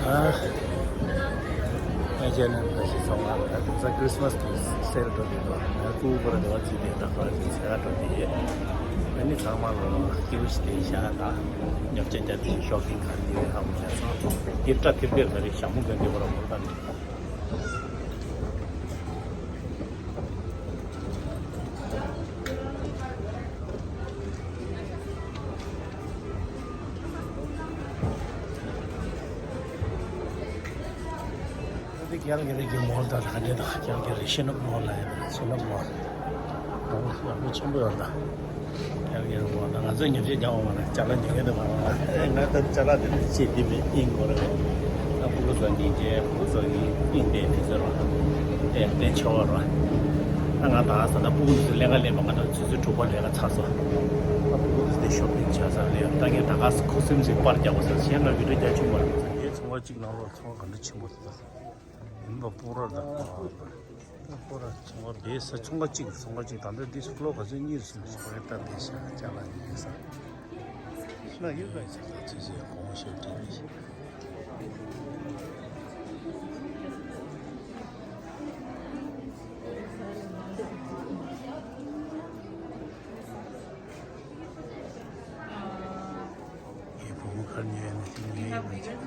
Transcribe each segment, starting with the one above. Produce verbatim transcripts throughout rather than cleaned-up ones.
ཨ། ཨ་ཅེ་ནང་ད་ཞིག་ཚང་མ་ལ་ད་ཚ་ཁྲི་སི་མ་སི་གི་སེལ་འགྲོ་གི་འདུག་ང་ཀུ་པར་འདི་བ་ཚིག་དེ་ད་ག་ཅིག་ཚེ་ག་འགྲོ་གི་ཡོད། ཨ་ནི་ཚང་མ་ལ་སྐྱིད་པོ་ཞིག་དེ་ཤ་ད་ཉོ་ཆ་རྒྱབ་དེ་ཤོ་པིང་ག་རེ་ཡོད་ཧ་གོ་ཤ་ཚང་དེ་སྐྲ་ཐིར་ཐིར་ག་རེ་ཞྭ་མོ་ག་འདི་བར་མོ་ད་ནི། འདི་ཀལ་ག་རི་གི་མོལ་དང་ལྷ་འདྲེ་དང་ཀལ་ག་རི་ཤེ་ནོབ་མོལ་ལ་ཡོད། ཤེ་ནོབ་མོལ། ཨོ་ཡག་པོ་ཆེན་པོ་ཡོད་ད། ཀལ་ག་རི་མོལ་ད་ང་ཚོས་ཉོ་ཆས་རྒྱག་འོང་བ་ན་ཅ་ལག་ཉོ་མཁན་དུ་མ་རེད་པ། ང་ད་ཅ་ལག་དེ་འདྲ་ཅིག་འདི་མི་ཨིན་གོ་རེད། ད་ཕྲུ་གུ་ཚོ་གཉིས་ཀྱི་ཕྲུ་གུ་ཚོ་གཉིས་ཨིན་དེ་དེ་ཚོ་རེད་པ། དེ་དེ་ཆོག་རེད་པ། ད་ང་ད་ས་ད་ཕྲུ་གུ་ཚོ་ལས་ཀ་ལས་པ་ང་ད་ཆུ་ཚོད་དྲུག་པ་ལས་ཀ་ཚར་སོང་། ད་ཕྲུ་གུ་ཚོ་དེ་ཤོ་པིང་བྱ་ས་ལས་ད་ངས་ད་ག་ཁུ་སིམ་སིམ་པར་རྒྱག་དགོས་ས་གཞན་ལ་བི་ཌིའོ་རྒྱག་ཆོག་མ་རེད། ངའི་ཚོང་ཁང་གཅིག་ནང་ལོགས་ཚོང་ཁང་ག་འདྲ་ཆེན་པོ་ཟེར་ད། ཡིན་པ་སྤོ་ར་དང་སྤོ་ར་ཚོང་པ་བེད་ས་ཚོང་པ་གཅིག་ཚོང་པ་གཅིག་ད་ལྟ་འདི་སུ་ལོ་ག་ཚོད་གཉིས་སུ་ཞིག་རེད་ལྟ་བསྡད་ཤག་ཅ་ལག་ཉོས་ས་ཤ་ཡོད་པ་ཅིག་ལ་ཚོད་ཚོད་གོང་ཞབས་དྲན་ནས་ཤག་ངའི་བུ་མོ་ཁར་ཉོས་ནས་དེ་ཉོས་ཡིན་པ་ཅིག་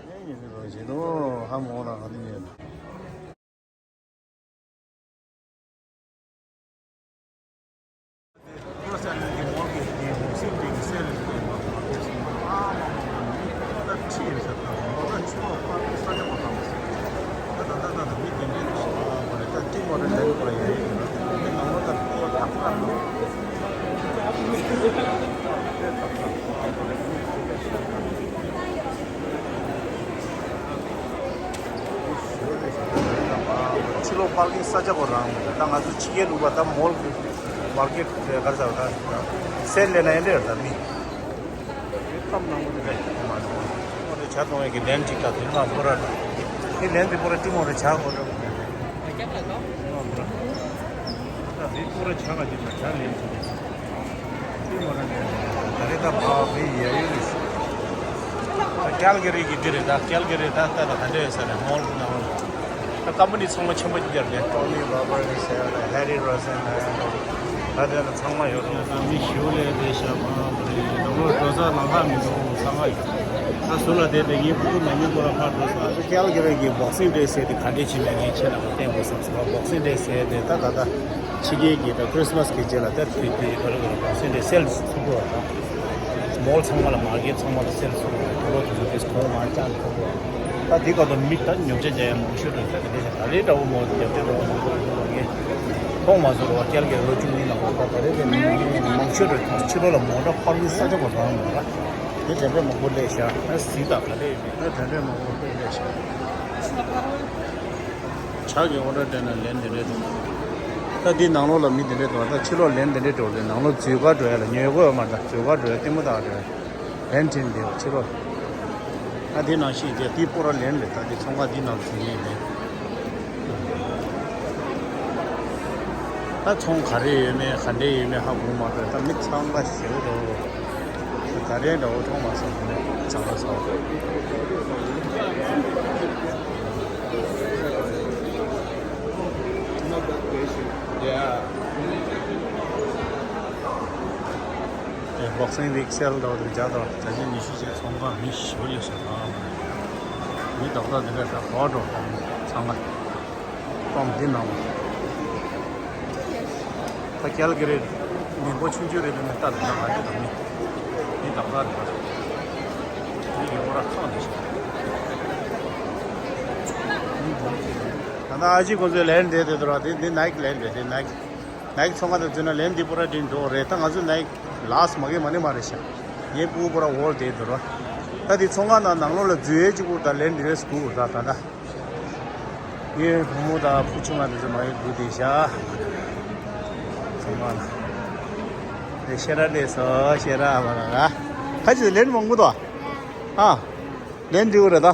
ཉོས་ཡིན་པ་ཅིག་ལོ་ཧ་མོ་རང་ག་ནས་ཉོས་ན། ཕྱི་ལོགས་པར་ཀིང་ས་ཆ་པོ་རང་མེད། ད་ང་ཚོ་ཕྱི་རྒྱལ་ལུག་པ་ད་མོལ་གི་མར་ཀེཊ་དེ་ག་རེ་ཟེར་བ་ད་སེལ་ལས་ན་ཡན་དེ་ད་མི་ཁམས་ནང་པོ་དེ་རེད། ཨོ་དེ་ཇ་གཏོང་ཡས་ཀྱི་ལན་གཅིག་དང་དེ་ནི་ང་ཕོ་ར་དང་དེ་ལན་དེ་ཕོ་ར་ཏི་མོ་རེ་ཇ་ཨོ་ར་ད་དེ་ཕོ་ར་ཇ་ག་དེ་ཇ་ལན་གཅིག་དེ་མོ་ར་ལན་ད་རེ་ད་བ་བི་ཡ་ཡུ་རེ་ད་ཀལ་ག་རི་གི་དེ་རེད། ད་ཀལ་ག་རི་ད་ལྟ་ད་ག་འདྲ་ཡོད་ས་རེད། མོལ་གི་ནང་ལ་ད་ཀམ་པ་ནི་ཚང་མ་ཆེན་པོ་ཅིག་རེད། ཊོ་ནི་རོ་བར་ཊི་ཟེར་ཡ་ད་ཧེ་རི་རོ་སན་ད་ད་དེ་ལ་ཚང་མ་ཡོད་རེད། ད་མི་ཞིའུ་ལས་དེ་ཤ་མང་པོ་རེད། ད་ལོ་འགྲོ་ས་ནང་ལྷག་མི་འདུག་ཚང་མ་ཡོད། ད་ཟུར་ལ་བསྡད་དེ་ངའི་ཕྲུ་གུ་ནང་མི་ཁོ་ར་ཕར་འགྲོ་ས། ཀལ་ག་རི་གི་བོག་སིང་ཌེ་ཟེར་དེ་ག་འདྲས་བྱེད་མེད་ངས་ཁྱེད་རང་ལ་བསྟན་དགོས་བསམ་སོང་། བོག་སིང་ཌེ་ཟེར་དེ་ད་ད་ད་ཕྱི་རྒྱལ་གྱི་ད་ཁྲི་སི་མ་སི་གི་རྗེས་ལ་ད་དུས་དུས་ག་རེ་ག་རེ་བོག་སིང་ཌེ་སེལ་ཚུགས་པ་དང་། མོལ་ཚང་མ་ལ་མར་ཀེཊ་ཚང་མ་ལ་སེལ་ཚུགས་པ་དང་། དུ་ལོ་དུ་ཚོ་དེ་གོང་མར་བཅག་ཐུབ་པ། ད་དེ་ག་དུ་མི་ད་ཉོ་ཆ་རྒྱག་ཡ་མང་ཤོས་རེད། ད་དེ་འདྲ་ཞིག་ད་རེས་འདྲ་བོ་མོ་རྒྱབ་དེ་འདྲ་བོ་མོ་ད་ངས་མཐོང་མ་སོང་ར་བ། ཀལ་ག་རི་ལོ་བཅུ་གཉིས་ནང་ལ་ད་ད་རེས་དེ་མི་མང་ཤོས་རེད། ད་ཕྱི་ལོགས་ལ་མོ་ད་ཕར་མི་ས་ཆ་གོ་ཚང་མོ་ད་དེ་དེ་འདྲ་མང་པོ་སླེབས་ཤག་ཨ་སི་ད་ག་ལེ་ཡོད་མེད་ཨ་དེ་འདྲ་མང་པོ་སླེབས་ཤག་ཇ་གི་ཨོ་ཌར་སྤྲད་ན་ལན་དེ་འདྲ་འདུག་ད་འདི་ནང་ལོགས་ལ་མི་དེ་འདྲ་འདུག་ད་ཕྱི་ལོགས་ལན་དེ་འདྲ་འགྲོ་རེད། ནང་ལོགས་འཛུལ་ག་འགྲོ་ཡ་ལ་ཉོ་དགོས་ཡོད་མ་རེད། ད་འཛུལ་ག་འགྲོ་ཡ་ལྟད་མོ་ལྟ་ག་འགྲོ་ཡ་ལན་བྲིས་འདུག་ཕྱི་ལོགས། ད་འདི་ནང་བཞིན་བྱས་འདི་པོ་ར་ལན་རེད། ད་འདི་ཚོང་ཁང་འདི་ནང་འཛུལ་ཡས་ལན། ད་ཚོང་ག་རེ་ཡོད་མེད་ག་འདྲས་ཡོད་མེད་ཧ་གོ་མ་སོང་། ད་མི་ཚང་མ་ཞེ་པོ་འདུག་ད་རེས་འདྲ་བོ་མཐོང་མ་སོང་། ཚང་མ་ཚང་། བོག་སིང་རིགས་སེལ་འདྲ་བོ་དེ་རྒྱག་དང་། བརྒྱ་ཆ་ཉི་ཤུ་ཞིག་ཚོང་ཁང་མི་ཞེ་པོ་སླེབས་སོང་། མི་རྡོག་རྡོག་དེ་འདྲ་ད་གོ་འགྲོ་ཚང་མ། གཏོང་འདི་ནང་། ད་ཀལ་ག་རི་མི་འབོར་ཆུང་ཆུང་རེད་པས་ན། ལྟ་ལ་ཡང་ང་ཚོ་དང་མི་མི་དང་པོ་རེད་པ། མི་ཡོད་ར་ཁག་འདི་ཞིག་ད་ལྟ་ཨ་ཅེ་ཁོང་ཚོའི་ལན་འདེབས་དེ་འདུག་ར། དེ་འདི་ནའིག་ལན་རེད། དེ་ནའིག་ནའིག་ཚོང་ཁང་དུ་འཛུལ་ན་ལན་འདི་པོ་ར་འདྲ་འགྲོ་རེད། ད་ང་ཚོ་ནའིག་ལགས་མ་གི་མ་ནི་མ་རེད་ཤག་ངའི་ཕྲུ་གུ་པོ་ར་འོར་དེ་འདུག་ར། ད་དེ་ཚོང་ཁང་ནང་ནང་ལོགས་ལ་འཛུལ་ཡས་གཅིག་པུ་ད་ལན་འདི་རེད་ཟེར་གི་འདུག་ད་ད་ད། ངའི་བུ་མོ་དང་བུ་ཆུང་བ་དེ་ཚོ་མ་ཡོད་འདུག་དེ་ཤ། ཚང་མ་ལ། དེ་ཤེས་ར་ལས་སོ་ཤེས་ར་བ་ལ་ར། ཁ་ཅིག་ལན་མང་པོ་འདུག་ཨ། ལན་འདྲི་བོ་རེད་ད།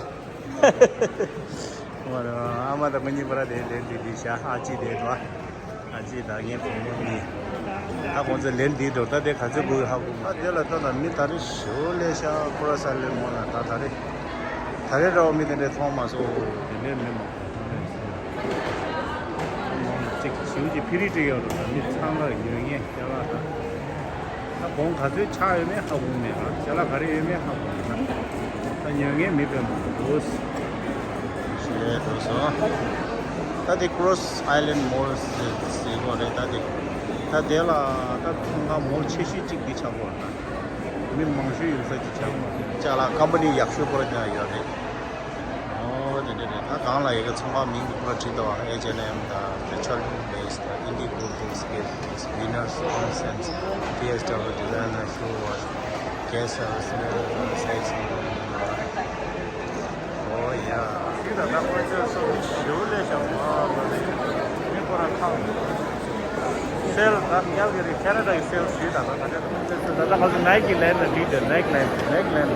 ཨ་མ་དང་ང་གཉིས་པ་ར་དེ་ལན་འདྲི་དེ་ཤ། ཨ་ཅི་དེ་འདུག་ཨ་ཅི་དང་ངའི་བུ་མོ་གཉིས། ད་ཁོང་ཚོ་ལན་འདྲི་འདུག་ད་དེ་ག་ཚོད་དགོས་ཧ་གོ་མ། དེ་ལ་ལྟ་ན་མི་ད་རེ་ཞོ་ལས་ཤ་ཁོ་ར་ས་ལེ་མོ་ན་ད་ད་རེ། ད་རེས་འདྲ་བ་མི་དེ་འདྲའི་ཚང་མ་སོ། དེ་འདྲའི་མི་མང་པོ་ཚང་མས་སོ། ཚང་མ་གཅིག་ཞིའུ་གཅིག་ཕི་རི་སྤྲད་ཡོད་རེད། མི་ཚང་མར་ཉོ་མཁན་ཅ་ལག་དང་། ད་གོང་ག་ཚོད་ཆག་ཡོད་མེད་ཧ་གོ་མེད་ར། ཅ་ལག་ག་རེ་ཡོད་མེད་ཧ་གོ་མེད་ན། ད་ཉོ་མཁན་མི་དཔེ་མང་པོ་འདུག་ཞེས་འདུག་སོ། ད་དེ་Cross Island Mall ཟེར་གོ་རེད། ད་དེ་ད་དེ་ལ་ད་ཚོང་ཁང་མོལ་ཆེ་ཤོས་གཅིག་འདི་ཆགས་ཀྱི་ཡོད་རེད། ད་མི་མང་ཤོས་ཡོད་ས་ཅིག་ཆགས་ཀྱི་ཡོད་རེད། ཅ་ལག་ཀམ་པ་ནི་ཡག་ཤོས་པོ་ར་ཉག་ཡོད་རེད། ཨོ་དེ་འདྲ་རེད། ད་གང་ལ་ཡོད་གི་ཚོང་ཁང་མིང་དེ་པུ་ར་བྲིས་འདུག H and M དང་དེ་Charlton Place དང་Indigo Books དེ་Venus Home Sense T S W Designer Shoe Wash Guest Service Sex ཨོ་ཡ། ད་ད་ཁོ་ཚོས་སོ་མི་ཞེའུ་ལས་ཤག་མ་མ་ལས་མི་ཁོ་ར་ཁག་སེལ་ད་ཉལ་གི་རེད། ཁེ་ན་ཌ་གི་སེལ་ཞུས་ད་ད་ད་ད་ད་ད་ད་ང་ཚོ་ནའི་ཀི་ལན་ལ་བྲིས་ཏེ་ནའི་ཀི་ལན་ནའི་ཀི་ལན་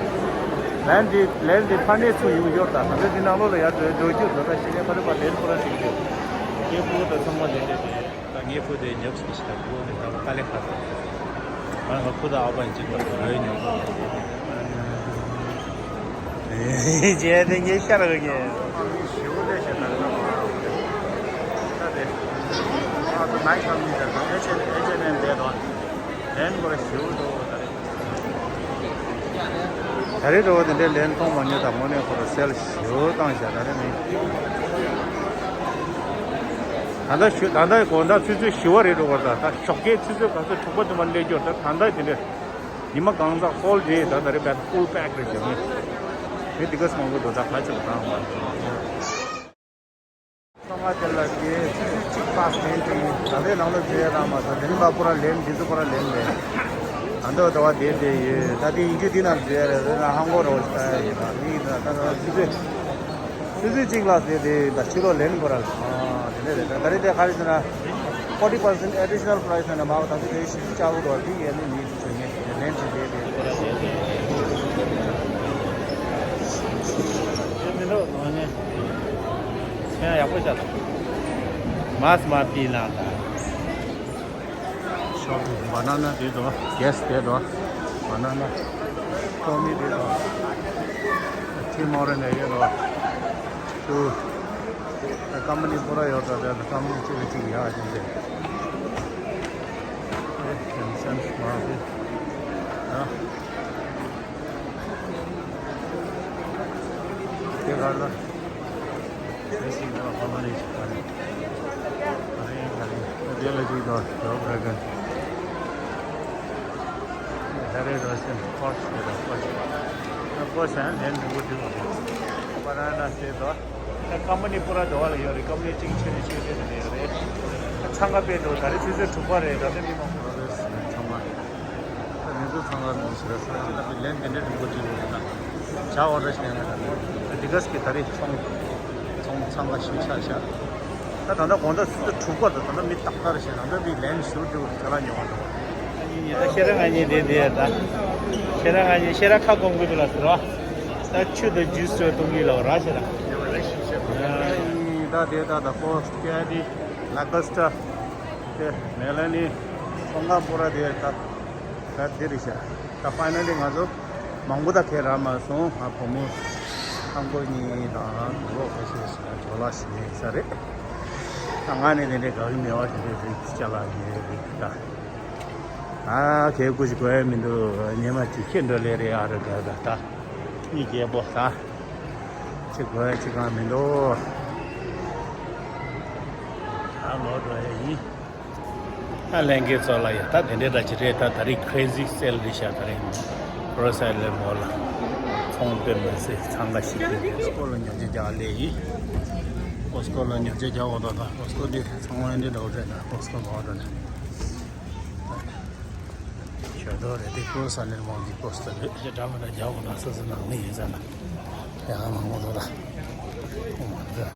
ལན་འདི་ལན་འདི་ཕ་ནས་ཚུར་ཡོང་ཡོད་ད། ད་ད་འདི་ནང་ལོགས་ལ་ཡར་འགྲོ་འགྲོ་རྒྱུ་འགྲོ་ད་ཤི་ནས་ཕ་རི་པ་དེར་ཁོ་ར་ཞིག་འདུག་ངའི་ཕུ་ད་ཚང་མ་ལས་ཏེ་ད་ངའི་ཕུ་དེ་ཉོབ་ཞིག་ཞིག་ད་ཕུ་དེ་ད་ད་ལེ་ཁ་ད་ང་ང་ཕུ་ད་ཨ་པ་ཡིན་ཅི་ད་རོའི་ཉོབ། རྗེས་དེ་ངས་ཤར་གི་ངས། ཞེའུ་ལས་ཞེ་ད་ལ་མ་རོགས་ད་དེ་ཨ་ད་ནའི་ཁམ་ནི་ད་ད་ཨེ་ཆེ་ཨེ་ཆེ་ནན་དེ་དོ་ལན་གོ་ཞེའུ་དོ་ད་རེད། ད་རེས་འགྲོ་བ་དེ་འདྲའི་ལན་མཐོང་མ་མྱོང་། ད་དངོས་གནས་ཁོ་ར་སེལ་ཞེའུ་བཏང་ཞེ་ད་རེད་མིན། ད་ལྟ་ཞུ་ད་ལྟ་དགོང་དག་ཆུ་ཚོད་བཞི་པ་རེད་འགྲོ་བར། ད་ད་ཞོགས་ཀའི་ཆུ་ཚོད་ག་ཚོད་དྲུག་པ་དུ་མ་སླེབས་རྒྱུར་ད་ད་ལྟ་དེ་འདྲ། ཉི་མ་གང་ཟག་ཧོལ་ཌེ་ད་ད་རེ་བད་ཕུལ་པེག་རེད་ཟེར་ནས། མི་འདི་ག་སོང་གི་འདུག་ད་ཁ་ཆེ་བ་དང་མ། ཚང་མ་དེ་ལ་དེ་ཆུ་ཚོད་གཅིག་པ་ཟིན་ཏེ་ད་ལྟའི་ནང་ལ་འཛུལ་ཡ་རང་མ་ཟ། དེ་རིང་པ་པུ་ར་ལེན་འདི་ཚོ་པུ་ར་ལེན་རེད། ད་འདོད་ད་བ་དེ་དེ་ཡོད། ད་དེ་ཡིན་རྒྱུ་དེ་ན་འཛུལ་ཡ་རེད། རེད་ན་ཧང་གོ་རོ་ཞིག་ད་ཡོད་ད་མི་ད་ད་ད་ཆུ་ཚོད། ཆུ་ཚོད་གཅིག་ལ་ཟེར་ཏེ་ད་ཕྱི་ལོགས་ལེན་དགོས་ར། ཨ་དེ་འདྲ་རེད། ད་ད་རེས་དེ་ག་རེ་ཟེར་ན་forty percent additional price ཟེར་ན་མ་བ་ད་ཚོད་དེ་བཞི་བཅུ་རྩ་དགུ་འགྲོ་བ་དེ་ཡས་ནི་མི་གྲོས་ངན་ལེན་བྱེད་དེ་དེ་ཁོ་ར་དེ་དེ་མི་འགྲོ་ནོ་ནི་ཁྱེད་ཡག་པོ་བྱ་དང་མ་སྨ་པི་ལང་དང་། ཤོག་བུ་བ་ན་ན་དེ་དོ། གེ་སི་དེ་དོ། བ་ན་ན། ཏོ་མི་དེ་དོ། ཐི་མོ་རེ་ནས་ཡོད་དོ། ཏུ། ཀམ་པ་ནི་པོ་ར་ཡོད་དོ། དེ་ཀམ་པ་ནི་གཅིག་ལ་གཅིག་ཡག་ཅིག་དེ། ཨེ་ཡང་སེམས་མ་དེ། ཡ། དེ་ག་ལ། དེ་ཞིག་ལ་ཕ་མ་རེ་ཞིག་ག་རེ། ག་རེ་ག་རེ། དེ་ལ་ཅིག་དང་ཡོག་རེ་ག། ཧེ་རེ་རོ་སེན་ཕོར་ཤ་རེ་ཕོར་ཤ། ཕོར་ཤ་ལན་འདི་འུ་འདི་འུ། པ་ར་ན་སེ་དོ། ཀམ་པ་ནི་པུ་ར་དོ་བ་ལ་ཡོད་རེད། ཀམ་པ་ནི་ཅིག་ཆེ་རེ་ཆེ་རེ་རེ་རེད། འཚང་ཁ་དཔེ་འདུག་ད་རེས་ཆུ་ཚོད་དྲུག་པ་རེད། ད་ལྟ་མི་མང་པོ་རེད། ཚང་མ། ད་མི་ཚོ་ཚང་མ་མི་ཞིག་ལ་ཚང་མ་ད་ལན་དེ་འདྲ་རིང་པོ་ཅིག་ཡོད་ན། བྱ་བ་རེ་ཞིག་ཡང་ད་ལན་འདི་ག་ཟིག་གི་ད་རེས་ཚོང་ཚོང་འཚང་ཁ་ཤུགས་ཆག་ཤག་ད་ད་ལྟ་དགོང་དག་ཆུ་ཚོད་དྲུག་པ་དང་ད་ལྟ་མི་ཏག་ཏག་རེ་བྱས་ན་ད་མི་ལན་ཞུ་འདྲི་བ་ཅ་ལག་ཉོ་བ་འགྲོ་བ། ད་ཤེས་ར་ང་གཉིས་དེ་དེ་ད་ཤེས་ར་ང་གཉིས་ཤེས་ར་ཁ་སྐོམ་གི་འདུག་ལ་ཟེར་བ། ད་ཆུ་དང་ཇུས་ཚོས་གཏོང་གི་ལ་བ་ར་ཤེས་ར། ད་དེ་ད་ད་ཀོ་སི་ཀེ་ཌི་ལ་ཀོ་སི་ཊ་དེ་མེ་ལ་ནི་ཚོང་ཁང་པུ་ར་དེ་ད་ད་དེ་རེད་ཤག་ད་ཕའི་ནལ་ལི་ང་ཚོ་མང་པོ་ད་ཁྱེད་རང་མ་སོང་། ང་བུ་མོ་ཨ་མགོ་གཉིས་དང་ནུ་རོགས་ཁ་ཤས་ཤིག་ལ་ཇོ་ལགས་ཤིག་ཡིན་ས་རེད། ད་ང་ནི་དེ་འདྲའི་དགའ་གི་མེད་པ་དེ་འདྲའི་རིགས་ཅ་ལག་ཡིན་རེད་ད། ཨ་ཁྱེད་སྐུ་ཞིག་གོ་ཡ་མི་འདུག་ཉི་མ་གཅིག་ཁྱེད་འགྲོ་ལེ་རེད། ཨ་རོ་དགའ་དགའ་ད་གཉིས་རྒྱལ་པོ་ད་ཅི་གོ་ཡ་ཅི་གང་མི་འདུག་ད་ལོག་འགྲོ་ཡ་ཡིན། ཨ་ལྷན་རྒྱས་ཚོ་ལ་ཡ་ད་དེ་འདྲའི་འདྲ་ཅིག་རེད། ད་ད་རེས་ཁེ་རེ་ཟི་སེལ་རེད་ཤག་ད་རེས་ཀོ་སི་ཀོ་ཨའི་ལེན་མོལ་ལ་ཚོང་དཔེ་མི་སྲིད་འཚང་ཁ་ཤིག་རེད། ཀོ་སི་ཀོ་ལ་ཉོ་ཆ་རྒྱག་ལེ་ཡིན། ཀོ་སི་ཀོ་ལ་ཉོ་ཆ་རྒྱག་འོ་ད་ད་ཀོ་སི་ཀོ་འདི་ཚང་མ་འདི་འདྲ་བོ་རེད། ད་ཀོ་སི་ཀོ་ག་བ་འགྲོ་ན་ཞོ་དོ་རེད། དེ་ཀོ་སི་ཀོ་ཨའི་ལེན་མོལ་གྱི་ཀོ་སི་ཀོ་རེད། ཅི་འདྲ་མི་འདྲ་རྒྱག་འོ་ད་སོ་སོ་ནང་མི་ཡིན་ས་ན་ཡང་མང་པོ་འདུག་ད།